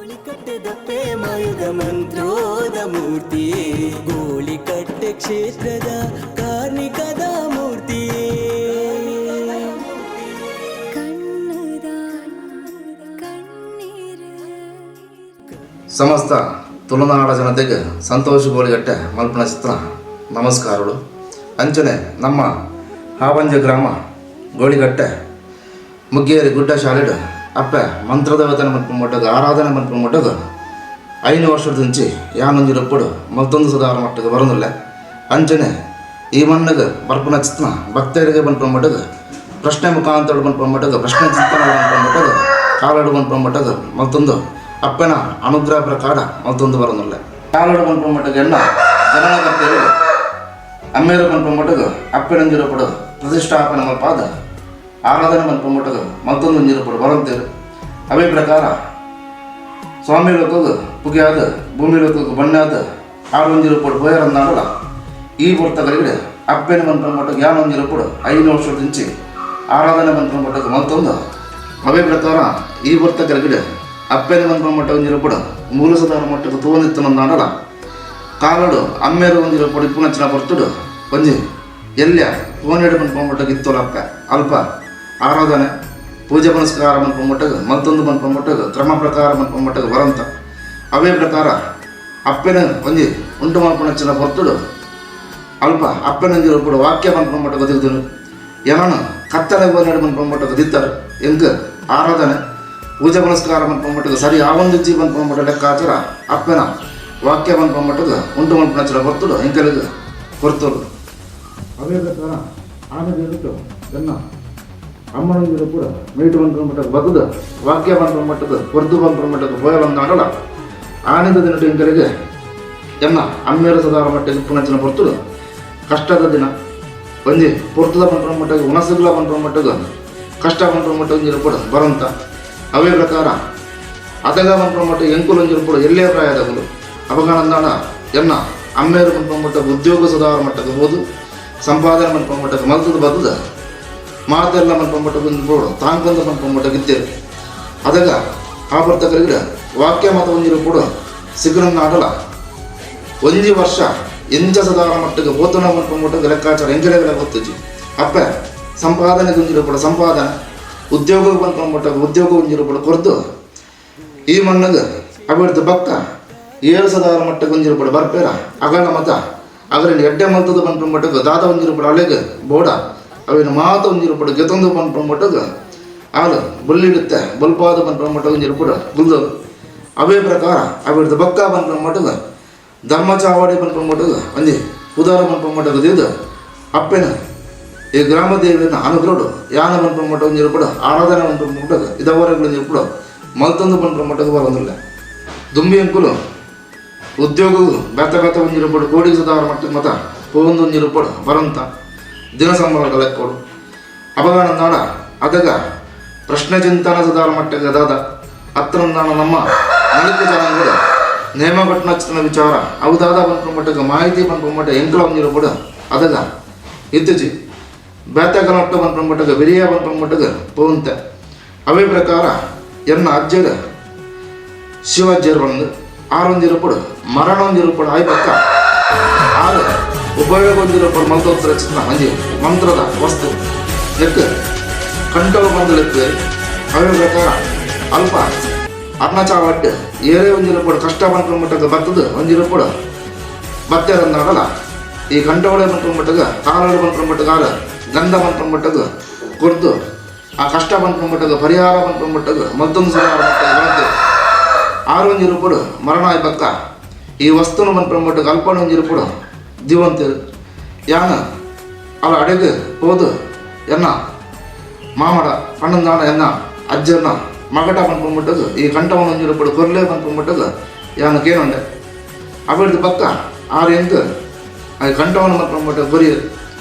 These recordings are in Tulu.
ಗೋಳಿಕಟ್ಟೆದಪ್ಪೆ ಮಾಯದ ಮಂತ್ರೋದ ಮೂರ್ತಿಯೇ, ಗೋಳಿಕಟ್ಟೆ ಕ್ಷೇತ್ರದ ಕಾರ್ಣಿಕದ ಮೂರ್ತಿಯೇ. ಕಣ್ಣುದ ಕಣ್ಣೀರು. ಸಮಸ್ತ ತುಳುನಾಡ ಜನತೆಗೆ ಸಂತೋಷ ಗೋಳಿಗಟ್ಟೆ ಮಲ್ಪನ ಚಿತ್ರ ನಮಸ್ಕಾರಗಳು. ಅಂಚನೆ ನಮ್ಮ ಹಾವಂಜ ಗ್ರಾಮ ಗೋಳಿಗಟ್ಟೆ ಮುಗ್ಗೇರಿ ಗುಡ್ಡ ಶಾಲೆಡು ಅಪ್ಪೆ ಮಂತ್ರದೇವತನ ಮನ್ಪುಮಟ್ಟದ ಆರಾಧನೆ ಮನ್ಪುಮಟ್ಟದ 5 ವರ್ಷದ ಯಾನೊಂಜಿರಪ್ಪಡು ಮತ್ತೊಂದು ಸುಧಾರ ಮಟ್ಟಕ್ಕೆ ಬರೋದಿಲ್ಲ. ಅಂಚನೆ ಈ ಮಣ್ಣಗೆ ಬರ್ಪುನ ಚಿತ್ರ ಭಕ್ತರಿಗೆ ಮಟ್ಟದ ಪ್ರಶ್ನೆ ಮುಖಾಂತರ ಮಟ್ಟದ ಪ್ರಶ್ನೆ ಚಿಂತನೆ ಮಟ್ಟದ ಕಾಲಡು ಮಟ್ಟದ ಮತ್ತೊಂದು ಅಪ್ಪನ ಅನುಗ್ರಹ ಪ್ರಕಾರ ಮತ್ತೊಂದು ಬರೋದಿಲ್ಲ. ಕಾಲಡು ಮಟ್ಟದ ಎಣ್ಣ ಜನನ ಭಕ್ತರು ಅಮ್ಮೇರು ಮಟ್ಟದ ಅಪ್ಪನಂಜಿರಪಡು ಪ್ರತಿಷ್ಠಾಪನೆ ಮಲ್ಪಾದ ಆರಾಧನೆ ಮನ್ಪುಮಟ್ಟದ ಮತ್ತೊಂದು ಒಂಜಿರಪಡು ಬರಂತೇರು. ಅವೇ ಪ್ರಕಾರ ಸ್ವಾಮಿ ಲೋಕದ ಪುಗೆಯಾದ ಭೂಮಿ ಲೋಕದ ಬಣ್ಣಾದ ಆರು ಒಂಜಿರಪಡು ಪೋಯರಂದಾಡಲ ಈ ಪೊರ್ತಗಳಿಗೆ ಅಪ್ಪೆನ ಮನ್ಪುಮಟ್ಟದ ಯಾನ ಒಂಜಿರಪಡು 5 ವರ್ಷದ ಆರಾಧನೆ ಮನ್ಪುಮಟ್ಟದ ಮತ್ತೊಂದು. ಅವೇ ಪ್ರಕಾರ ಈ ಪೊರ್ತಗಳಿಗೆ ಅಪ್ಪೆನ ಮನ್ಪುಮಟ್ಟ ಒಂಜಿರಪಡು ಮೂಲ ಸದಾರ ಮಟ್ಟದ ತೂವನಿತ್ತನಂದಾಡಲ ಕಾಲಡು ಅಮ್ಮೇರು ಒಂಜಿರಪಡು ಇಪ್ಪುನಂಚಿನ ಪೊರ್ತುಡು ಒಂಜಿ ಎಲ್ಯ ಕೋನೆಡು ಮನ್ಪುಮಟ್ಟಗ ಇತ್ತೋಲ ಅಪ್ಪ ಅಲ್ಪ ಆರಾಧನೆ ಪೂಜೆ ಪುನಸ್ಕಾರ ಮನ್ಪುಮಟ್ಟಗ ಮತ್ತೊಂದು ಮನ್ಪುಮಟ್ಟಗ ಕ್ರಮ ಪ್ರಕಾರ ಮನ್ಪುಮಟ್ಟಗ ಬರಂತ. ಅವೇ ಪ್ರಕಾರ ಅಪ್ಪೆನ ಒಂಜಿ ಉಂಟು ಮನ್ಪುನಂಚಿನ ಪೊರ್ತುಡು ಅಲ್ಪ ಅಪ್ಪೆನಂಜಿರಪಡು ವಾಕ್ಯ ಮನ್ಪುಮಟ್ಟಗ ತಿರುಗುದು ಎನನು ಕತ್ತಲೆ ಕೋನೆಡು ಮನ್ಪುಮಟ್ಟಗ ದಿತ್ತಾರೆ. ಎಂಕ್ ಆರಾಧನೆ ಪೂಜೆ ಪುನಸ್ಕಾರ ಮನ್ಪುಮಟ್ಟಗ ಸರಿ ಆ ಒಂದು ಜೀವನ್ ಮನ್ಪುಮಟ್ಟ ಲೆಕ್ಕಾಚಾರ ಅಪ್ಪೆನ ವಾಕ್ಯ ಮನ್ಪುಮಟ್ಟಗ ಉಂಟು ಮನ್ಪುನಂಚಿನ ಪೊರ್ತುಡು ಎಂಕಲಿಗೆ ಕೊರ್ತುಡು. ಅವೇ ಪ್ರಕಾರ ಆನೆ ದೇವತ್ತು ಎನ್ನ ಅಮ್ಮನೊಂದಿರ ಕೂಡ ಮೀಟು ಮನ್ಪುಮಟ್ಟಗ ಬಗ್ಗದ ವಾಕ್ಯ ಮನ್ಪುಮಟ್ಟದ ಕೊರ್ದು ಮನ್ಪುಮಟ್ಟದ ಪೋಯಲಂದಾಡಲ ಆನೆದ ದಿನಟು ಎಂಕಲಿಗೆ ಎನ್ನ ಅಮ್ಮೇರ ಸದಾರ ಮಟ್ಟಿಗೆ ಪುನಂಚಿನ ಪೊರ್ತುಡು ಕಷ್ಟದ ದಿನ ಒಂಜಿ ಪೊರ್ತುದ ಮನ್ಪುಮಟ್ಟಗ ಉಣಸುಗ್ಲ ಮನ್ಪುಮಟ್ಟಗ ಕಷ್ಟ ಮನ್ಪುಮಟ್ಟ ಒಂಜಿರ ಕೂಡ ಬರಂತ. ಅವೇ ಪ್ರಕಾರ ಅದಗ ಮನ್ಪುಮಟ್ಟ ಎಂಕುಲು ಒಂಜಿರ ಕೂಡ ಎಲ್ಲೇ ಪ್ರಾಯದಗುಲು ಅಪಗಾನಂದಾಣ ಎನ್ನ ಅಮ್ಮೇರು ಮನ್ಪುಮಟ್ಟ ಉದ್ಯೋಗ ಸುಧಾರ ಮಟ್ಟಕ್ಕೆ ಹೋದು ಸಂಪಾದನೆ ಮನ್ಪುಮಟ್ಟಕ್ಕೆ ಮಲ್ತದ ಬತ್ತದ ಮಾತೆಲ್ಲ ಮನ್ಪುಮಟ್ಟ ಬಂದು ಬೋಡು ತಾಂಕೊಂದ ಮನ್ಪುಮಟ್ಟ ಇದ್ದೇವೆ. ಅದಗ ಆ ಬರ್ತಕರಿಗೆ ವಾಕ್ಯ ಮತ ಒಂಜಿರು ಕೂಡ ಸಿಗ್ನನ್ನ ಆಡಲ ಒಂಜಿ ವರ್ಷ ಎಂಚ ಸದಾರ ಮಟ್ಟಿಗೆ ಓತನ ಮನ್ಪುಮಟ್ಟಕ್ಕೆ ಲೆಕ್ಕಾಚಾರ ಎಂಗೆಲೆಗೆಲ್ಲ ಗೊತ್ತುಜಿ. ಅಪ್ಪೆ ಸಂಪಾದನೆ ಒಂಜಿರು ಕೂಡ ಸಂಪಾದನೆ ಉದ್ಯೋಗ ಮನ್ಪುಮಟ್ಟಕ್ಕೆ ಉದ್ಯೋಗ ಒಂಜಿರು ಕೂಡ ಕೊರ್ದು ಈ ಮಣ್ಣಗ ಅಭಿವೃದ್ಧಿ ಬಕ್ಕ 7 ಸದಾರ ಮಟ್ಟಕ್ಕೆ ಒಂಜಿರು ಕೂಡ ಬರ್ಪೇರ ಅಗಲ ಮತ ಅಗಲಿನ ಎಡ್ಡೆ ಮಲ್ತದ ಮನ್ಪುಮಟ್ಟಕ್ಕೆ ದಾದ ಒಂಜಿರು ಕೂಡ ಅಲೆಗೆ ಬೋಡ ಅವಿನ ಮಾತು ಒಂಜಿರು ಕೂಡ ಗೆತೊಂದು ಮನ್ಪುಮಟ್ಟಕ್ಕೆ ಆಲು ಬುಲ್ಲಿಡುತ್ತೆ ಬಲ್ಪಾದ ಮನ್ಪುಮಟ್ಟ ಒಂಜಿರು ಕೂಡ ಗುಲ್ದು. ಅವೇ ಪ್ರಕಾರ ಅಭಿವೃದ್ಧಿ ಬಕ್ಕ ಮನ್ಪುಮಟ್ಟಕ್ಕೆ ಧರ್ಮ ಚಾವಡಿ ಮನ್ಪುಮಟ್ಟಕ್ಕೆ ಒಂಜಿ ಉದಾರ ಮನ್ಪುಮಟ್ಟಕ್ಕೆ ದಿದ್ದು ಅಪ್ಪೆನ ಈ ಗ್ರಾಮ ದೇವಿಯನ್ನು ಅನುಗ್ರಹಡು ಯಾನ ಮನ್ಪುಮಟ್ಟ ಒಂಜಿರು ಕೂಡ ಆರಾಧನೆ ಮನ್ಪುಮಟ್ಟಕ್ಕೆ ಇದವರೆಗಳು ಒಂಜಿರು ಕೂಡ ಮಲ್ತೊಂದು ಮನ್ಪುಮಟ್ಟಕ್ಕೆ ಬರೋದಿಲ್ಲ. ದುಂಬಿ ಅಂಕುಲು ಉದ್ಯೋಗವು ಬೇತ ಬೇತ ಒಂಜಿರುಪಡು ಕೋಡಿ ಸುಧಾರ ಮಟ್ಟ ಮತ ಪೋಂದು ಒಂಜಿರುಪಡು ಬರಂತ ದಿನ ಸಂಬಳ ಲೆಕ್ಕೋಡು ಅಪಗಾನಂದಾಡ ಅದಗ ಪ್ರಶ್ನೆ ಚಿಂತನ ಸುಧಾರ ಮಟ್ಟಕ್ಕೆ ದಾದ ಅತ್ರಂದಾಣ ನಮ್ಮ ನಲಿತ ಜನಾಂಗದ ನೇಮಘಟನ ಚಿಂತನ ವಿಚಾರ ಅವು ದಾದ ಮಟ್ಟಕ್ಕೆ ಮಾಹಿತಿ ಮಟ್ಟ ಎಂಕಲ ಒಂಜಿರುಪಡು ಅದಗ ಇತ್ತೀಚಿ ಬೇತಗಲ ಮಟ್ಟ ಮಟ್ಟಕ್ಕೆ ಬಿರಿಯ ಮಟ್ಟಕ್ಕೆ ಪೋಂತೆ. ಅವೇ ಪ್ರಕಾರ ಎನ್ನ ಅಜ್ಜರ ಶಿವಜ್ಜರು ಬಂದು ಆರೊಂದಿರಪಡು ಮರಣ ಒಂದಿರಪಡು ಆಯ್ಬಕ್ಕ ಆರು ಉಪಯೋಗ ಒಂದಿರಪಡು ಮಲ್ತೋತ್ತರ ಚಿತ್ರ ಒಂಜಿ ಮಂತ್ರದ ವಸ್ತು ನೆಕ್ ಕಂಠವ ಬಂದು ಲೆಕ್ಕ. ಅವೇ ಪ್ರಕಾರ ಅಲ್ಪ ಅರ್ಣಚಾವಟ್ಟು ಏರೇ ಒಂಜಿರಪಡು ಕಷ್ಟ ಮಟ್ಟಕ್ಕೆ ಬರ್ತದ ಒಂಜಿರಪಡು ಬತ್ತೆರಂದಾಡಲ ಈ ಕಂಠವಳೆ ಮಟ್ಟಗ ಕಾಲಡು ಮಟ್ಟಗ ಆರು ಗಂಧ ಮಟ್ಟಗ ಕೊರ್ದು ಆ ಕಷ್ಟ ಮಟ್ಟಗ ಪರಿಹಾರ ಮಟ್ಟಗ ಮತ್ತೊಂದು ಸುಧಾರ ಮಟ್ಟಗ ಬರುತ್ತೆ. ಆರು ಒಂಜಿರುಪಡು ಮರಣ ಆಯ್ಬಕ್ಕ ಈ ವಸ್ತುನು ಮನ್ಪುಮಟ್ಟಗ ಅಲ್ಪಣ ಒಂಜಿರುಪಡು ಜೀವಂತರು ಯಾನ ಅಲ್ಲ ಅಡೆಗೆ ಹೋದು ಎನ್ನ ಮಾಮಡ ಪಣ್ಣಂದಾಣ ಎನ್ನ ಅಜ್ಜನ ಮಗಟ ಮನ್ಪುಮಟ್ಟಗ ಈ ಕಂಠವನ ಒಂಜಿರುಪಡು ಕೊರ್ಲೆ ಮನ್ಪುಮಟ್ಟಗ ಯಾನ ಕೇನೊಂಡೆ ಅವಿಡ್ದು ಪಕ್ಕ ಆರು ಎಂಕ್ ಆ ಕಂಠವನ ಮನ್ಪುಮಟ್ಟ ಕೊರಿ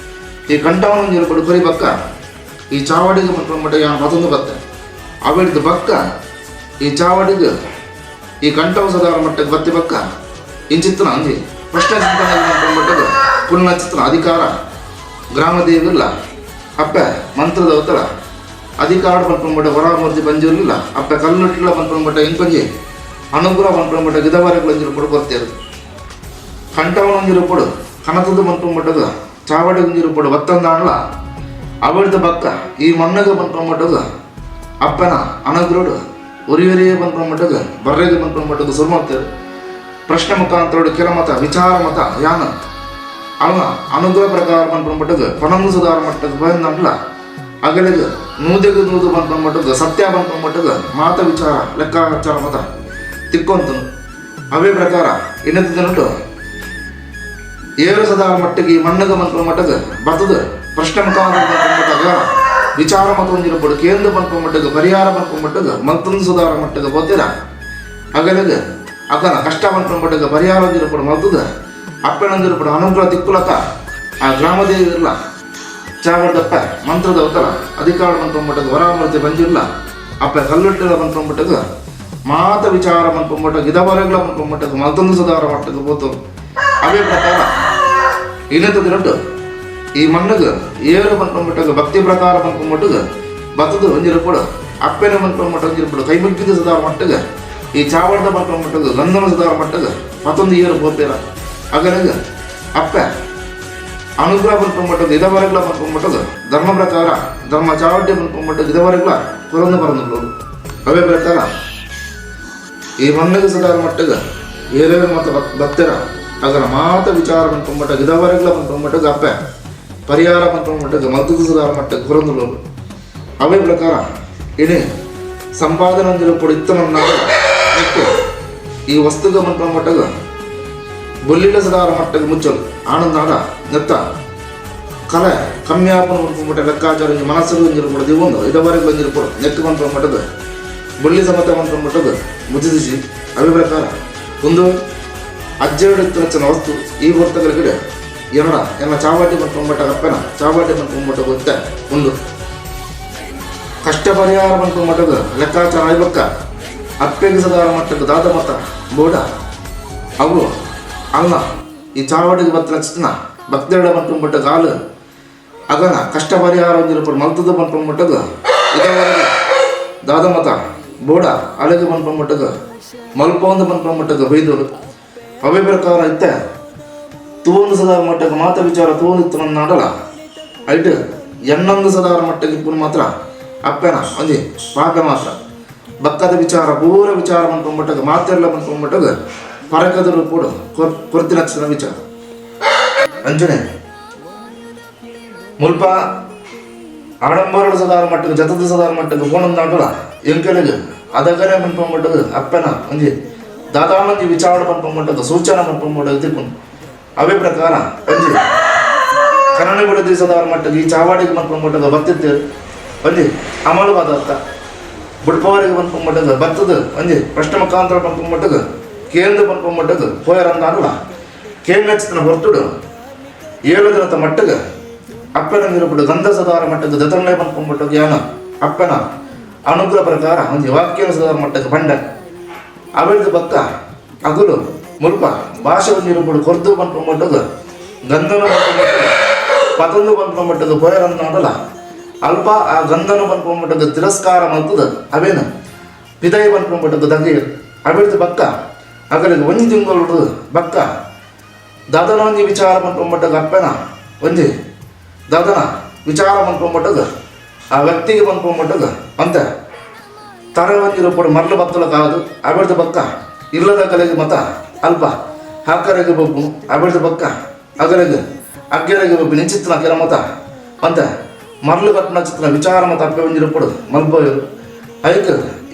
ಈ ಕಂಠವನ ಒಂಜಿರುಪಡು ಕೊರಿ ಬಕ್ಕ ಈ ಚಾವಡಿಗೆ ಮನ್ಪುಮಟ್ಟ ಯಾನ ಮತ್ತೊಂದು ಬತ್ತೆ ಅವಿಡ್ದು ಬಕ್ಕ ಈ ಚಾವಡಿಗೆ ಈ ಕಂಠವ ಸದಾರ ಮಟ್ಟಕ್ಕೆ ಬತ್ತಿ ಬಕ್ಕ ಇಂಚಿತ್ತನ ಅಂಜಿ ಪ್ರಶ್ನೆ ಚಿಂತನೆ ಮಟ್ಟದ ಪುಣ್ಯ ಚಿತ್ರ ಅಧಿಕಾರ ಗ್ರಾಮದೇವಿಲ್ಲ ಅಪ್ಪೆ ಮಂತ್ರದ ಅವತರ ಅಧಿಕಾರ ಪನ್ಪುಂಬಟ ಹೊರಮೂರ್ತಿ ಪಂಜೂರ್ಲಿಲ್ಲ ಅಪ್ಪೆ ಕಲ್ಲುಟ್ಲ ಪನ್ಪುಂಬಟ ಇಂಕೊಂಜಿ ಅನುಗ್ರಹ ಪನ್ಪುನ ಗಿದವರೆಗಳು ಒಂಜಿರುಪಡು ಕೊರ್ತೇರು ಕಂಠವನ ಒಂಜಿರುಪಡು ಕನತದ ಪನ್ಪುನ ಚಾವಡಿ ಒಂಜಿರುಪಡು ಬತ್ತಂದಾಂಡ್ಲ ಅವಡ್ದ ಬಕ್ಕ ಈ ಮಣ್ಣಗ ಪನ್ಪುನ ಅಪ್ಪನ ಅನುಗ್ರಹಡು ಉರಿಯುರಿಯೇ ಪನ್ಪುನ ಬರ್ರೆಗೆ ಪನ್ಪುನ ಸುರುಮಲ್ತೇರು ಪ್ರಶ್ನೆ ಮುಖಾಂತರ ಕೆಲ ಮತ ವಿಚಾರ ಮತ ಯಾನ ಅಲ್ಲ ಅನುಗ್ರಹ ಪ್ರಕಾರ ಪನ್ಪುನ ಪನೊಂದು ಸುಧಾರ ಮಟ್ಟದ ಬಂದಂಡ್ಲ ಅಗಲಿಗೆ ನೂದೆಗೆ ನೂದು ಪನ್ಪುನ ಸತ್ಯ ಪನ್ಪುನ ಮಾತ ವಿಚಾರ ಲೆಕ್ಕಾಚಾರ ಮತ ತಿಕ್ಕೊಂತನು. ಅವೇ ಪ್ರಕಾರ ಇನ್ನದಿನಟು ಏಳು ಸದಾರ ಮಟ್ಟಿಗೆ ಈ ಮಣ್ಣಗ ಪನ್ಪುನ ಮಟ್ಟದ ಬತ್ತದ ಪ್ರಶ್ನೆ ಮುಖಾಂತರ ಪನ್ಪುನ ವಿಚಾರ ಮತ ಒಂಜಿರಪಡು ಕೇಂದ್ರ ಪನ್ಪುನ ಮಟ್ಟದ ಪರಿಹಾರ ಪನ್ಪುನ ಮಟ್ಟದ ಮತ್ತೊಂದು ಸುಧಾರ ಮಟ್ಟದ ಬೋತಿರ ಅಗಲಿಗೆ ಅಗನ ಕಷ್ಟ ಪನ್ಪುನ ಮಟ್ಟದ ಪರಿಹಾರ ಒಂಜಿರಪಡು ಮಲ್ತದ ಅಪ್ಪನೊಂದಿರಪಡು ಅನುಗ್ರಹ ತಿಕ್ಕುಲಕ ಆ ಗ್ರಾಮದೇವಿರ್ಲ ಚಾವಡ್ದಪ್ಪ ಮಂತ್ರದ ಅವತರ ಅಧಿಕಾರ ಪನ್ಪುನ ಮಟ್ಟದ ವರಾಮೃತಿ ಬಂಜಿರ್ಲ ಅಪ್ಪ ಕಲ್ಲುಟ್ಟಿಲ ಪನ್ಪುನ ಮಟ್ಟದ ಮಾತ ವಿಚಾರ ಪನ್ಪುನ ಮಟ್ಟದ ಗಿದವರೆಗಳ ಪನ್ಪುನ ಮಟ್ಟದ ಮತ್ತೊಂದು ಸುಧಾರ ಮಟ್ಟದ ಬೋತು. ಅವೇ ಪ್ರಕಾರ ಇನ್ನೊಂದು ಈ ಮಣ್ಣಗ ಏಳು ಪನ್ಪುನ ಮಟ್ಟದ ಭಕ್ತಿ ಪ್ರಕಾರ ಪನ್ಪುನ ಮಟ್ಟದ ಬತ್ತದ ಒಂಜಿರಪಡು ಅಪ್ಪನ ಪನ್ಪುನ ಮಟ್ಟ ಒಂಜಿರಪಡು ಕೈ ಮುಗ್ಗಿದ ಸುಧಾರ ಮಟ್ಟಗ ಈ ಚಾವಡ್ದ ಪನ್ಪುನ ಮಟ್ಟದ ಗಂಧನ ಸುಧಾರ ಮಟ್ಟದ ಮತ್ತೊಂದು ಏರು ಬೋಪೇರ ಅಗಲಗ ಅಪ್ಪ ಅನುಗ್ರಹ ಪನ್ಪುನ ಮಟ್ಟದ ಇದವರೆಗಳ ಪನ್ಪುನ ಮಟ್ಟದ ಧರ್ಮ ಪ್ರಕಾರ ಧರ್ಮ ಚಾವಡ್ಯ ಪನ್ಪುನ ಮಟ್ಟದ ಇದವರೆಗಳ ಕೊರಂದು ಪರಂದು. ಅವೇ ಪ್ರಕಾರ ಈ ಮಣ್ಣಿಗೆ ಸುಧಾರ ಮಟ್ಟಗ ಏರೇರು ಮತ್ತು ಭಕ್ತರ ಅದರ ಮಾತ ವಿಚಾರ ಪನ್ಪುನ ಮಟ್ಟದ ಇದವರೆಗಳ ಪನ್ಪುನ ಮಟ್ಟದ ಅಪ್ಪ ಪರಿಹಾರ ಪನ್ಪುನ ಮಟ್ಟದ ಮಲ್ತದ ಸುಧಾರ ಮಟ್ಟದ ಕೊರಂದು. ಅವೇ ಪ್ರಕಾರ ಇಡೀ ಸಂಪಾದನೆ ಒಂದಿರಪಡು ಇತ್ತನನ್ನಾಗ ಈ ವಸ್ತುಗ ಪನ್ಪುನ ಮಟ್ಟದ ಬೊಲ್ಲಿಲ ಸುಧಾರ ಮಟ್ಟದ ಮುಚ್ಚಲು ಆನಂದಾಡ ನೆತ್ತ ಕಲೆ ಕಮ್ಯಾಪನ ಪನ್ಪುನ ಮಟ್ಟ ಲೆಕ್ಕಾಚಾರ ಒಂಜಿ ಮನಸ್ಸು ಒಂಜಿರಪಡು ದಿವೊಂದು ಇದವರೆಗೆ ಒಂಜಿರಪಡು ನೆಕ್ಕು ಪನ್ಪುನ ಮಟ್ಟದ ಬೊಳ್ಳಿ ಸಮತ ಪನ್ಪುನ ಮಟ್ಟದ ಮುಚ್ಚಿದಿಸಿ. ಅವೇ ಪ್ರಕಾರ ಒಂದು ಅಜ್ಜೆರಡು ರಚನ ವಸ್ತು ಈ ವರ್ತಕರ ಕಡೆ ಎರಡ ಎಲ್ಲ ಚಾವಾಟಿ ಪನ್ಪುನ ಮಟ್ಟ ಅಪ್ಪನ ಚಾವಾಟಿ ಪನ್ಪುನ ಮಟ್ಟ ಗೊತ್ತ ಒಂದು ಕಷ್ಟ ಪರಿಹಾರ ಪನ್ಪುನ ಮಟ್ಟದ ಲೆಕ್ಕಾಚಾರ ಆಯ್ಬಕ್ಕ ಅಪ್ಪೆಗೆ ಸದಾರ ಮಟ್ಟದ ದಾದ ಮತ ಬೋಡ ಅವು ಅಲ್ಲ ಈ ಚಾವಡಿಗೆ ಬತ್ತ ರಚನ ಭಕ್ತೇಳ ಪನ್ಪುನ ಮಟ್ಟ ಕಾಲು ಅಗನ ಕಷ್ಟ ಪರಿಹಾರ ಒಂಜಿರಪಡು ಮಲ್ತದ ಪನ್ಪುನ ಮಟ್ಟದ ಇದವರೆಗೆ ದಾದ ಮತ ಬೋಡ ಅಲೆಗೆ ಪನ್ಪುನ ಮಟ್ಟದ ಮಲ್ಪೊಂದು ಪನ್ಪುನ ಮಟ್ಟದ ಹೊಯ್ದರು. ಅವೇ ಪ್ರಕಾರ ಇತ್ತ ತೂವೊಂದು ಸದಾರ ಮಟ್ಟಕ್ಕೆ ಮಾತ ವಿಚಾರ ತೂವೊಂದು ನಾಡಲ ಐಟ್ ಎಣ್ಣೊಂದು ಸದಾರ ಮಟ್ಟಕ್ಕೆ ಇಪ್ಪು ಮಾತ್ರ ಅಪ್ಪನ ಒಂಜಿ ಪಾಪ ಮಾತ್ರ ಭಕ್ತದ ವಿಚಾರ ಪೂರ ವಿಚಾರ ಪನ್ಪುನ ಮಟ್ಟಕ್ಕೆ ಮಾತೆಲ್ಲ ಪನ್ಪುನ ಮಟ್ಟದ ಪರಕದರು ಕೂಡ ಕೊರ್ತಿನ ವಿಚಾರ ಅಂಜನೆ ಮುಲ್ಪ ಆಡಂಬರದ ಸದಾರ ಮಟ್ಟಕ್ಕೆ ಜತದ ಸದಾರ ಮಟ್ಟಕ್ಕೆ ಫೋನೊಂದು ಎಂಕಲಿಗೆ ಅದಗರೆ ಪನ್ಪುನ ಮಟ್ಟದ ಅಪ್ಪನ ಒಂಜಿ ದಾದಾನಂಜಿ ವಿಚಾರ ಪನ್ಪುನ ಮಟ್ಟದ ಸೂಚನೆ ಪನ್ಪುನ ಮಟ್ಟದ ತಿಕ್ಕೊಂಡು. ಅವೇ ಪ್ರಕಾರ ಒಂಜಿ ಕನ್ನಡ ಬಿಡದಿ ಸದಾರ ಮಟ್ಟಕ್ಕೆ ಈ ಚಾವಾಡಿಗೆ ಪನ್ಪುನ ಮಟ್ಟದ ಬತ್ತಿತ್ತು ಒಂಜಿ ಅಮಲು ಪದಾರ್ಥ ಬುಡ್ಪವರಿಗೆ ಪನ್ಪುನ ಮಟ್ಟದ ಬತ್ತದ ಒಂಜಿ ಪ್ರಶ್ನೆ ಮುಖಾಂತರ ಪನ್ಪುನ ಮಟ್ಟದ ಕೇಂದ್ರ ಪನ್ಪುನ ಮಟ್ಟದ ಪೋಯರಂದಾನಲ್ಲ ಕೇಂದ್ರ ಹೊರತುಡು 7 ದಿನದ ಮಟ್ಟಗೆ ಅಪ್ಪನ ನಿರಪಡು ಗಂಧ ಸದಾರ ಮಟ್ಟದ ದತ್ತರಣೆ ಪನ್ಪುನ ಮಟ್ಟದ ಯಾನ ಅಪ್ಪನ ಅನುಗ್ರಹ ಪ್ರಕಾರ ಒಂಜಿ ವಾಕ್ಯನ ಸದಾರ ಮಟ್ಟಕ್ಕೆ ಬಂಡ ಅವಿಡ್ದ ಬಕ್ಕ ಅಗುಲು ಮುಲ್ಪ ಭಾಷೆ ಒಂಜಿರಪಡು ಕೊರ್ದು ಪನ್ಪುನ ಮಟ್ಟದ ಗಂಧನ ಪನ್ಪುನ ಮಟ್ಟದ ಪತೊಂದು ಪನ್ಪುನ ಮಟ್ಟದ ಪೋಯರಂದಾನಲ್ಲ ಅಲ್ಪ ಆ ಗಂಧನ ಪನ್ಪುನ ಮಟ್ಟದ ತಿರಸ್ಕಾರ ಮಲ್ತದ ಅವೇನು ಪಿದೈ ಪನ್ಪುನ ಮಟ್ಟದ ದಂಗೆ ಅವಿಡ್ದ ಬಕ್ಕ ಅಗಲಿಗೆ ಒಂಜಿ ತಿಂಗಳು ಬಕ್ಕ ದಾದನ ಒಂಜಿ ವಿಚಾರ ಪನ್ಪುನ ಮಟ್ಟದ ಅಪ್ಪನ ಒಂಜಿ ದಾದನ ವಿಚಾರ ಪನ್ಪುನ ಮಟ್ಟದ ಆ ವ್ಯಕ್ತಿಗೆ ಪನ್ಪುನ ಮಟ್ಟದ ಅಂತ ತರ ಒಂಜಿರಪಡು ಮರಳು ಬತ್ತಲ ಕಾದು ಅವಿಡ್ದ ಬಕ್ಕ ಇಲ್ಲದ ಕಲೆಗೆ ಮತ ಅಲ್ಪ ಹಾಕರಿಗೆ ಬೊಬ್ಬು ಅವಿಡ್ದ ಬಕ್ಕ ಅಗಲಿಗೆ ಅಗ್ಗರಿಗೆ ಬೊಬ್ಬು ನಿಂಚಿತ್ತನ ಕೆಲ ಮತ ಅಂತ ಮರಳು ಕಟ್ಟನ ಚಿತ್ರ ವಿಚಾರ ಮತ ಅಪ್ಪೆ ಒಂಜಿರಪಡು ಮಲ್ಪೋಯರು ಐಕ್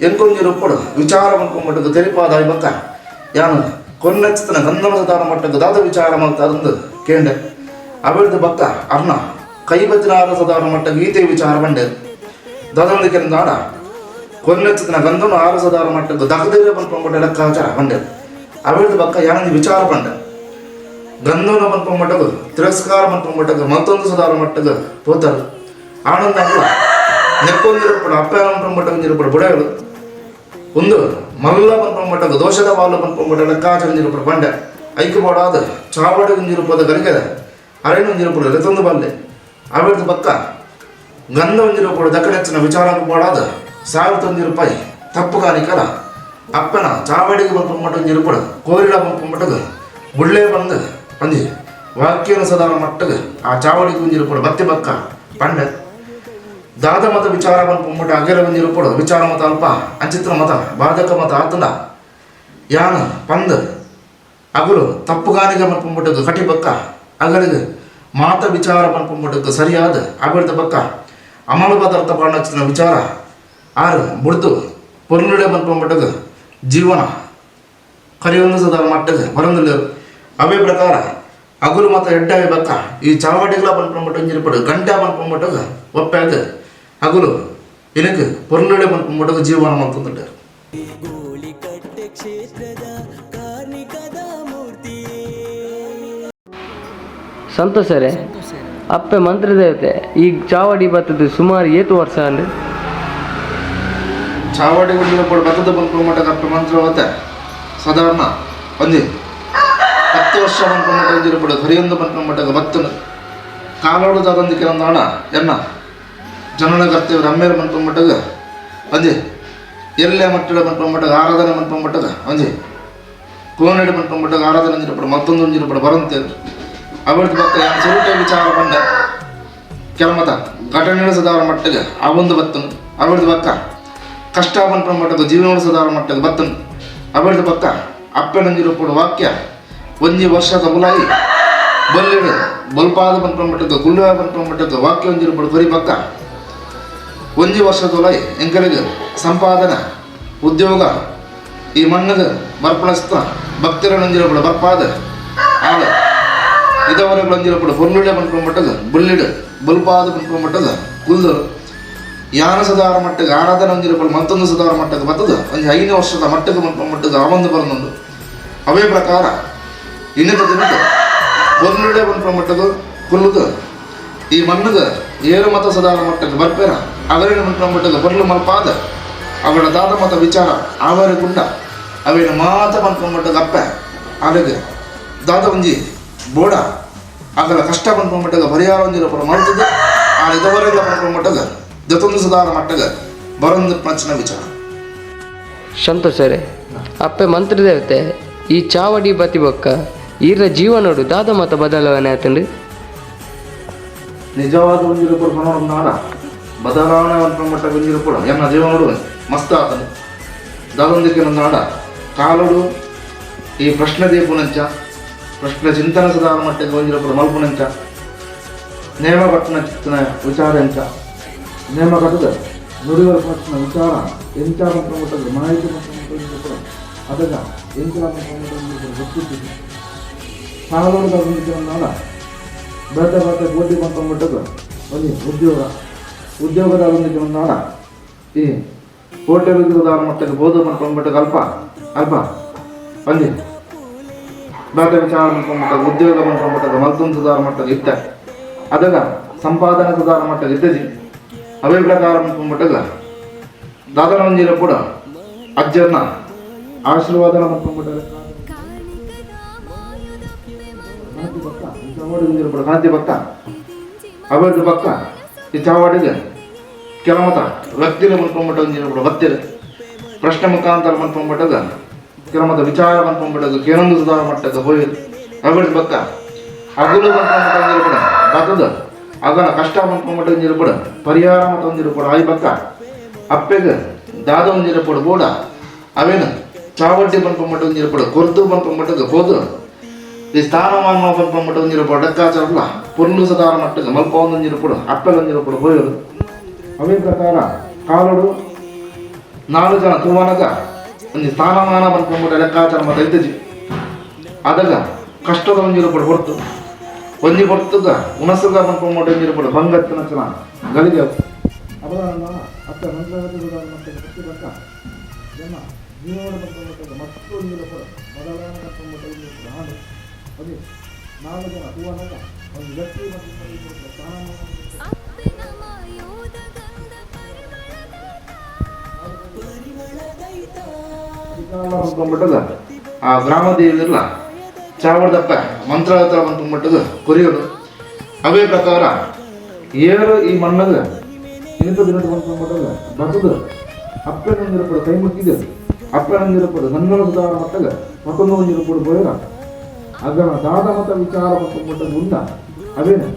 ಎಂಕೊಂಜಿರಪಡು ವಿಚಾರ ಪನ್ಪುನ ಮಟ್ಟದ ತೆರಿಪಾದ ಬಕ್ಕ ಯಾನು ಕೊನ್ನಚಿತ್ತನ ಗಂಧಮ ಸದಾರ ಮಟ್ಟದ ದಾದ ವಿಚಾರ ಮಲ್ತ ಅದೊಂದು ಕೇಂದ್ರ ಅವಿಡ್ದ ಬಕ್ಕ ಅರ್ಣ ಕೈಬತ್ತಿನಾರ ಸದಾರ ಮಟ್ಟ ಗೀತೆ ವಿಚಾರ ಬಂಡೆ ದಾದೊಂದು ಕೆಂದಾಡ ಕೊನ್ನಚಿತ್ತನ ಗಂಧನ ಆರು ಸದಾರ ಮಟ್ಟದ ದಗದಿರ ಪನ್ಪುನ ಮಟ್ಟ ಲೆಕ್ಕಾಚಾರ ಬಂಡೆ ಅವಿಡ್ದ ಬಕ್ಕ ಯಾನೊಂದು ವಿಚಾರ ಬಂಡೆ ಗಂಧನ ಪನ್ಪುನ ಮಟ್ಟದ ತಿರಸ್ಕಾರ ಪನ್ಪುನ ಮಟ್ಟದ ಮತ್ತೊಂದು ಸದಾರ ಮಟ್ಟದ ಪೋತರು ಆನಂದ ನೆಕ್ಕೊಂದಿರಪಡು ಅಪ್ಪ ಪನ್ಪುನ ಮಟ್ಟ ಒಂಜಿರಪಡು ಬುಡಗಳು ಒಂದು ಮಲ್ಲ ಪನ್ಪುನ ಮಟ್ಟದ ದೋಷದ ವಾಲು ಪನ್ಪುನ ಮಟ್ಟ ಲೆಕ್ಕಾಚಾರ ಒಂಜಿರಪಡು ಬಂಡೆ ಐಕ್ಯ ಬೋಡಾದ ಚಾವಡಿ ಒಂಜಿರಪದ ಗರಿಗೆದ ಅರೇನು ಒಂಜಿರಪಡು ಲೆತ್ತೊಂದು ಬಲ್ಲೆ ಅವಿಡ್ದ ಬಕ್ಕ ಗಂಧ ಒಂಜಿರಪಡು ದಕ್ಕಡೆಚ್ಚಿನ ವಿಚಾರ ಬೋಡಾದ 1001 ರೂಪಾಯಿ ತಪ್ಪು ಕಾಣಿಕರ ಅಪ್ಪನ ಚಾವಡಿಗೆ ಬಂದ್ಕೊಂಬಿಟ್ಟು ಒಂಜಿರುಪಡು ಕೋರಿಡ ಬಂದ್ಕೊಂಬಿಟ್ಟದು ಬುಳ್ಳೆ ಬಂದು ಒಂಜಿ ವಾಕ್ಯನ ಸದಾರ ಮಟ್ಟಗೆ ಆ ಚಾವಡಿಗೆ ಒಂಜಿರುಪಡು ಬತ್ತಿ ಬಕ್ಕ ಪಂಡ ದಾದ ಮತ ವಿಚಾರ ಬಂದ್ಕೊಂಬಿಟ್ಟು ಅಗೆಲ ಒಂಜಿರುಪಡು ವಿಚಾರ ಮತ ಅಲ್ಪ ಅಂಚಿತ್ರ ಮತ ಬಾಧಕ ಮತ ಆತನ ಯಾನ ಪಂದ್ ಅಗುಲು ತಪ್ಪುಗಾನಿಗೆ ಬಂದ್ಕೊಂಬಿಟ್ಟದ್ದು ಕಟಿ ಬಕ್ಕ ಅಗಲಿಗೆ ಮಾತ ವಿಚಾರ ಬಂದ್ಕೊಂಬಿಟ್ಟದ್ದು ಸರಿಯಾದ ಅಬಿಡ್ದ ಬಕ್ಕ ಅಮಲು ಪದಾರ್ಥ ಪಾಂಡಚಿನ ವಿಚಾರ ಆರು ಬುಡ್ದು ಪೊರ್ಲುಡೆ ಬಂದ್ಕೊಂಬಿಟ್ಟದ್ದು ಜೀವನ ಕರಿಯೊಂದು ಸದಾ ಮಟ್ಟದ ಬರೊಂದಿಲ್ಲ. ಅವೇ ಪ್ರಕಾರ ಅಗುಲು ಮತ ಎಡ್ಡಾವಿ ಬಕ್ಕ ಈ ಚಾವಡಿಗಳ ಬಂದ್ಕೊಂಬಿಟ್ಟು ಒಂಜಿರುಪಡು ಗಂಟೆ ಬಂದ್ಕೊಂಬಿಟ್ಟದು ಒಪ್ಪಾಗ ಅಗುಲು ಇನಕ್ಕೆ ಪೊರ್ಲುಡೆ ಬಂದ್ಕೊಂಬಿಟ್ಟದು ಜೀವನ ಅಂತಂದ್ರೆ. ಗೋಳಿಕಟ್ಟೆ ಕ್ಷೇತ್ರದ ಕಾರ್ಣಿಕದ ಮೂರ್ತಿಯೇ. ಸಂತೋಷರೇ, ಅಪ್ಪೆ ಮಂತ್ರದೇವತೆ ಈ ಚಾವಡಿ ಬತ್ತದ ಸುಮಾರು ಏತು ವರ್ಷ ಅಂದ್ರೆ? ಚಾವಡಿ ಗುಂಡಿನ ಬತ್ತದ ಬಂದ್ಕೊಂಬಿಟ್ಟ ಅಪ್ಪೆ ಮಂತ್ರವತೆ ಸಾಧಾರಣ ಒಂಜಿ 10 ವರ್ಷ ಬಂದ್ಕೊಂಬಿಟ್ಟ ಒಂಜಿರುಪಡು ಹರಿಯೊಂದು ಬಂದ್ಕೊಂಬಿಟ್ಟ ಬತ್ತನು ಕಾಲೋಡು ದಾದೊಂದು ಕೆಲವೊಂದು ಎನ್ನ ಜನನ ಕರ್ತೇವ್ರ ಅಮ್ಮೇರು ಬಂದ್ಕೊಂಬಿಟ್ಟಾಗ ಒಂಜಿ ಎಲ್ಲೆ ಮಟ್ಟಡ ಬಂದ್ಕೊಂಬಿಟ್ಟಾಗ ಆರಾಧನೆ ಬಂದ್ಕೊಂಬಿಟ್ಟಾಗ ಒಂಜಿ ಕೋನಡಿ ಬಂದ್ಕೊಂಬಿಟ್ಟಾಗ ಆರಾಧನೆ ಒಂಜಿರುಪಡು ಮತ್ತೊಂದು ಒಂಜಿರುಪಡು ಬರಂತೇವ್ರು. ಅವರದ್ದು ಭಕ್ತ ಯಾನ್ ಸುರುಟೆ ವಿಚಾರ ಬಂಡ ಕೆಲ ಮತ ಘಟನೆ ಸದಾರ ಮಟ್ಟಿಗೆ ಆ ಒಂದು ಬತ್ತನು. ಅವರದ್ದು ಬಕ್ಕ ಕಷ್ಟ ಬಂದ್ಕೊಂಬಿಟ್ಟಾಗ ಜೀವನ ಸದಾರ ಮಟ್ಟಿಗೆ ಬತ್ತನು. ಅವರದ್ದು ಬಕ್ಕ ಅಪ್ಪನಂಜಿರುಪಡು ವಾಕ್ಯ ಒಂಜಿ ವರ್ಷದ ಮುಲಾಯಿ ಬಲ್ಲಿಡು ಬಲ್ಪಾದ ಬಂದ್ಕೊಂಬಿಟ್ಟದ್ದು ಗುಳ್ಳುವ ಬಂದ್ಕೊಂಬಿಟ್ಟದ್ದು ವಾಕ್ಯ ಒಂಜಿರುಪಡು ಬರಿ ಬಕ್ಕ ಒಂಜಿ ವರ್ಷದ ಉಲಾಯಿ ಎಂಕಲಿಗೆ ಸಂಪಾದನೆ ಉದ್ಯೋಗ ಈ ಮಣ್ಣದ ಬರ್ಪಣಸ್ತ ಭಕ್ತರ ಒಂಜಿರುಪಡು ಬರ್ಪಾದ ಆಳ ಇದವರೆಗಳು ಒಂಜಿರುಪಡು ಹೊರ್ಲುಡೆ ಬಂದ್ಕೊಂಬಿಟ್ಟದ್ದು ಬುಳ್ಳಿಡು ಬಲ್ಪಾದ ಬಂದ್ಕೊಂಬಿಟ್ಟದ್ದು ಕುಲ್ದರು ಯಾನ ಸದಾರ ಮಟ್ಟಿಗೆ ಆರಾಧನೆ ಒಂಜಿರುಪಡು ಮತ್ತೊಂದು ಸದಾರ ಮಟ್ಟಕ್ಕೆ ಬರ್ತದ ಒಂಜಿ 5 ವರ್ಷದ ಮಟ್ಟಕ್ಕೆ ಬಂದ್ಕೊಂಬಿಟ್ಟದ್ದು ಆ ಒಂದು ಬರನುಂಡು. ಅವೇ ಪ್ರಕಾರ ಇನ್ನಿತ ದಿನಕ್ಕೆ ಹೊರ್ಲುಡೆ ಬಂದ್ಕೊಂಬಿಟ್ಟದ್ದು ಕುಲ್ಲುದು ಈ ಮಣ್ಣದ ಏರು ಮತ ಸದಾರ ಮಟ್ಟಕ್ಕೆ ಬರ್ಪೇರ ಅವರೇನು ಬಂದ್ಕೊಂಬಿಟ್ಟದ್ದು ಬರ್ಲು ಮಲ್ಪಾದ ಅವರ ದಾದ ಮತ ವಿಚಾರ ಆವರ ಗುಂಡ ಅವೇನು ಮಾತ ಬಂದ್ಕೊಂಬಿಟ್ಟದ್ದು ಅಪ್ಪೆ ಆಲೆಗೆ ದಾದ ಒಂಜಿ ಬೋಡ ಆಗಲ ಕಷ್ಟ ಬಂದ್ಕೊಂಬಿಟ್ಟಾಗ ಪರಿಹಾರ ಒಂಜಿರಪಡ ಮಾಡ್ತದೆ ಆ ಇದವರೆಲ್ಲ ಬಂದ್ಕೊಂಬಿಟ್ಟಾಗ ಜತೊಂದು ಸದಾರ ಮಟ್ಟಗೆ ಬರೊಂದು ಪ್ರಚನ ವಿಚಾರ. ಸಂತೋಷರೇ, ಅಪ್ಪೆ ಮಂತ್ರದೇವತೆ ಈ ಚಾವಡಿ ಬತ್ತಿ ಬೊಕ್ಕ ಈರ ಜೀವನೋಡು ದಾದ ಮತ ಬದಲಾವಣೆ ಆತಂಡು? ನಿಜವಾದ ಒಂಜಿರುಪಡು ನಾಡ ಬದಲಾವಣೆ ಬಂದ್ಕೊಂಬಿಟ್ಟಾಗ ಒಂಜಿರುಪಡು ಎನ್ನ ಜೀವನೋಡು ಮಸ್ತ್ ಆತನು. ದಾದೊಂದಿಕ್ಕೆ ನಾಡ ಕಾಲೋಡು ಈ ಪ್ರಶ್ನೆ ದೀಪುನಂಚ ಪ್ರಶ್ನೆ ಚಿಂತನ ಸದಾರ ಮಟ್ಟಕ್ಕೆ ಒಂಜಿರುಪಡು ಮಲ್ಪುನಂಚ ನೇಮ ಕಟ್ಟನ ಚಿತ್ತನ ವಿಚಾರ ಎಂಚ ನೇಮ ಕಟ್ಟದ ನುಡಿಗಳ ಪ್ರಶ್ನೆ ವಿಚಾರ ಎಂಚ ಬಂದ್ಕೊಂಬಿಟ್ಟದ್ದು ಮಾಹಿತಿ ಬಂದ್ಕೊಂಬಿಟ್ಟು ಅದಗ ಎಂಚ ಬಂದ್ಕೊಂಬಿಟ್ಟು ಗೊತ್ತಿತ್ತು. ಕಾಲೋಡು ದಾದೊಂದಿಕ್ಕೆ ನಾಡ ಬೇತೆ ಬೇತೆ ಗೋಟಿ ಬಂದ್ಕೊಂಬಿಟ್ಟದ್ದು ಒಂದು ಉದ್ಯೋಗ ಉದ್ಯೋಗದ ಒಂದಕ್ಕೆ ನಾಡ ಈ ಹೋಟೆಲ್ ಉದ್ಯೋಗದ ಮಟ್ಟಕ್ಕೆ ಬೋಧ ಬಂದ್ಕೊಂಡ್ಬಿಟ್ಟು ಅಲ್ಪ ಅಲ್ಪ ಒಂಜಿ ಬೇತೆ ವಿಚಾರ ಬಂದ್ಕೊಂಡ್ಬಿಟ್ಟಾಗ ಉದ್ಯೋಗ ಬಂದ್ಕೊಂಡ್ಬಿಟ್ಟಾಗ ಮತ್ತೊಂದು ಸುಧಾರ ಮಟ್ಟಕ್ಕೆ ಇತ್ತ ಅದಗ ಸಂಪಾದನೆ ಸುಧಾರ ಮಟ್ಟಕ್ಕೆ ಇದ್ದಜಿ. ಅವೇ ಪ್ರಕಾರ ಬಂದ್ಕೊಂಡ್ಬಿಟ್ಟಾಗ ದಾದನ ಒಂಜಿರ ಕೂಡ ಅಜ್ಜನ ಆಶೀರ್ವಾದನ ಬಂದ್ಕೊಂಡ್ಬಿಟ್ಟಾಗ ಕಾಂತಿ ಭಕ್ತ ಅವರದ್ದು ಭಕ್ತ ಈ ಚಾವಾಡಿಗೆ ಕೆಲಮತ ವ್ಯಕ್ತಿನ ಬಂದ್ಕೊಂಡ್ಬಿಟ್ಟು ಒಂದಿನ ಕೂಡ ಬತ್ತಿರ ಪ್ರಶ್ನೆ ಮುಖಾಂತರ ಬಂದ್ಕೊಂಡ್ಬಿಟ್ಟಾಗ ಕೆಲಮತ ವಿಚಾರ ಬಂದ್ಕೊಂಡ್ಬಿಟ್ಟಾಗ ಕೆಲವೊಂದು ಸುಧಾರ ಮಟ್ಟಕ್ಕೆ ಹೋಗಿ ಅವರದ್ದು ಭಕ್ತ ಹಗಲು ಬಂದ್ಕೊಂಡ್ಬಿಟ್ಟ ಒಂದಿನ ಕೂಡ ಬತ್ತದ ಅಗಲ ಕಷ್ಟ ಬಂದ್ಕೊಂಡ್ಬಿಟ್ಟ ಒಂದಿನ ಕೂಡ ಪರಿಹಾರ ಮತ ಒಂದಿನ ಕೂಡ ಆಯ್ ಭಕ್ತ ಅಪ್ಪೆಗೆ ದಾದ ಒಂದಿನ ಕೂಡ ಬೋಡ ಅವೇನು ಚಾವಡ್ಡಿ ಬಂದ್ಕೊಂಡ್ಬಿಟ್ಟು ಒಂದಿನ ಕೂಡ ಕೊರ್ದು ಬಂದ್ಕೊಂಡ್ಬಿಟ್ಟಾಗ ಹೋದು ಈ ಸ್ಥಾನಮಾನ ಬಂದ್ಕೊಂಡ್ಬಿಟ್ಟು ಒಂದಿನ ಕೂಡ ಲೆಕ್ಕಾಚಾರಲ್ಲ ಪೊರ್ಲು ಸದಾರ ಮಟ್ಟಕ್ಕೆ ಮಲ್ಪ ಒಂದೊಂದಿನ ಕೂಡ ಅಪ್ಪೆಲ್ ಒಂದಿನ ಕೂಡ ಹೋಯೋದು. ಅವೇ ಪ್ರಕಾರ ಕಾಲೋಡು 4 ಜನ ತೂವನಗ ಒಂದು ಸ್ಥಾನಮಾನ ಬಂದ್ಕೊಂಡ್ಬಿಟ್ಟು ಲೆಕ್ಕಾಚಾರ ಮತ ಇದ್ದಜಿ. ಅದಗ ಕಷ್ಟದ ಒಂಜಿರ ಪಡು ಹೊರತು ಒಂಜಿ ಹೊರ್ತದ ಉಣಸದ ಬಂದ್ಕೊಂಡ್ಬಿಟ್ಟು ಒಂಜಿರ ಪಡು ಬಂಗತ್ತಿನ ಚಲ ಗಲಿಗೆ ಅತ್ತ ಜನ ಜೀವನ ಬಂದ್ಕೊಂಡ್ಬಿಟ್ಟು ಮತ್ತು ಒಂಜಿರ ಪಡು ಬದಲಾವಣೆ ಬಂದ್ಕೊಂಡ್ಬಿಟ್ಟು ಒಂಜಿರ ಪಡು ಹಾಡು ಅದೇ 4 ಜನ ತೂವನಗ ಒಂದು ವ್ಯಕ್ತಿ ಮತ್ತು ಸ್ಥಾನಮಾನ ಬಂದ್ಕೊಂಡ್ಬಿಟ್ಟದ ಆ ಗ್ರಾಮ ದೇವಿರ್ಲ ಚಾವಡ್ದಪ್ಪ ಮಂತ್ರ ಹತ್ರ ಬಂದ್ಕೊಂಡ್ಬಿಟ್ಟದ ಕೊರಿಯೋದು. ಅವೇ ಪ್ರಕಾರ ಏರು ಈ ಮಣ್ಣದ ಇಂಥ ದಿನದ ಬಂದ್ಕೊಂಡ್ಬಿಟ್ಟದ ಬರ್ತದ ಅಪ್ಪನೊಂದಿರ ಕೂಡ ಕೈ ಮುಕ್ಕಿದೆ. ಅಪ್ಪನಂಜಿರಪ್ಪಡು ಗಂಧನ ಸುಧಾರ ಮಟ್ಟಗ ಮತ್ತೊಂದು ಒಂಜಿರಪ್ಪಡು ಪೋಯರ ಅಗನ ದಾದ ಮತ ವಿಚಾರ ಮಲ್ಪುಂಬಟ್ಟ ಗುಂಡ ಅವೇನೆ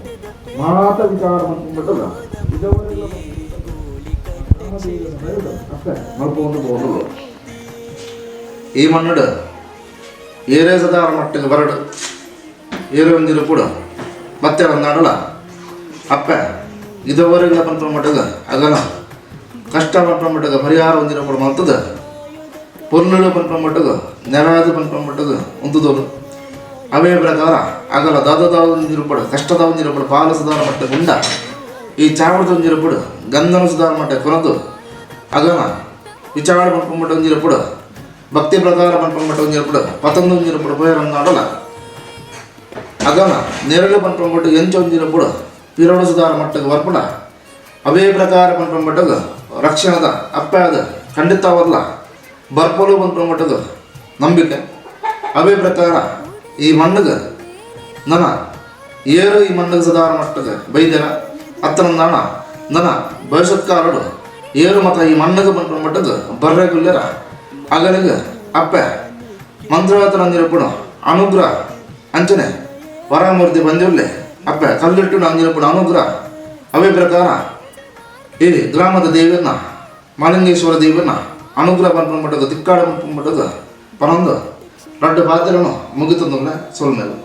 ಮಾತ ವಿಚಾರ ಮಲ್ಪುಂಬಟ್ಟದ ಇದವರೆಲ್ಲ ಅಪ್ಪೆ ಮಲ್ಪೊಂದು ಪೋಂಡು. ಈ ಮಣ್ಣುಡು ಏರೇ ಸದಾರ ಮಟ್ಟಿಗೆ ಬರಡು, ಏರೇ ಒಂಜಿರಪ್ಪಡು ಮತ್ತೆ ಒಂದಾಡಲ ಅಪ್ಪೆ ಇದವರೆಲ್ಲ ಪನ್ಪುನ ಮಟ್ಟಗ ಅಗಲ ಕಷ್ಟ ಪನ್ಪುನ ಮಟ್ಟಗ ಪರಿಹಾರ ಒಂದಿರಪ್ಪಡು ಮಲ್ತದ ಪೊರ್ಲುಡು ಪನ್ಪುನ ಮಟ್ಟಗ ನೆರಾದ ಪನ್ಪುನ ಮಟ್ಟಗ ಉಂತುದೋಲು. ಅವೇ ಪ್ರಕಾರ ಅಗಲ ದಾದ ಒಂಜಿರಪ್ಪಡು ಕಷ್ಟದ ಒಂಜಿರಪ್ಪಡು ಪಾಲ ಸುಧಾರ ಮಟ್ಟ ಗುಂಡ ಈ ಚಾವಡದ ಒಂಜಿರಪ್ಪಡು ಗಂಧನ ಸುಧಾರ ಮಟ್ಟ ಕೊನದು ಅಗಲ ವಿಚಾರ ಪನ್ಪುನ ಮಟ್ಟ ಒಂಜಿರಪ್ಪಡು ಭಕ್ತಿ ಪ್ರಕಾರ ಪನ್ಪುನ ಮಟ್ಟ ಒಂಜಿರಪ್ಪಡು ಪತಂದು ಒಂಜಿರಪ್ಪಡು ಪೋಯರಂದಾಡಲ ಅಗಲ ನೆರಳು ಪನ್ಪುನ ಮಟ್ಟ ಎಂಚ ಒಂಜಿರಪ್ಪಡು ಪಿರಡು ಸುಧಾರ ಮಟ್ಟಕ್ಕೆ ಬರ್ಪುಣ. ಅವೇ ಪ್ರಕಾರ ಪನ್ಪುನ ಮಟ್ಟಗ ರಕ್ಷಣದ ಅಪ್ಪಾದ ಖಂಡಿತವಲ್ಲ ಬರ್ಪಲು ಪನ್ಪುನ ಮಟ್ಟದ ನಂಬಿಕೆ. ಅವೇ ಪ್ರಕಾರ ಈ ಮಣ್ಣಿಗೆ ನನ ಏರು ಈ ಮಣ್ಣಿಗೆ ಸುಧಾರ ಮಟ್ಟದ ಬೈದೆರ ಅತ್ತನಂದಾಣ ನನ ಭವಿಷ್ಯತ್ಕಾರಡು ಏರು ಮತ ಈ ಮಣ್ಣಿಗೆ ಪನ್ಪುನ ಮಟ್ಟದ ಬರ್ರೆಗುಲ್ಲೆರ ಅಗಲಿಗೆ ಅಪ್ಪೆ ಮಂತ್ರಾತನಂದಿರಪ್ಪಡು ಅನುಗ್ರಹ ಅಂಚನೆ ವರಮೂರ್ತಿ ಬಂದಿರಲಿ ಅಪ್ಪೆ ಕಲ್ಲಿಟ್ಟು ನಂದಿರಪ್ಪಡು ಅನುಗ್ರಹ. ಅವೇ ಪ್ರಕಾರ ಈ ಗ್ರಾಮದ ದೇವಿಯನ್ನ ಮಾಲಿಂಗೇಶ್ವರ ದೇವಿಯನ್ನ ಅನುಗ್ರಹ ಪನ್ಪುನ ಮಟ್ಟದ ತಿಕ್ಕಾಡ ಪನ್ಪುನ ಮಟ್ಟದ ಪನೊಂದು ರಡ್ಡು ಪಾತ್ರನು ಮುಗಿತಂದ್ರೆ ಸೊಲ್ಮೇಲೆ.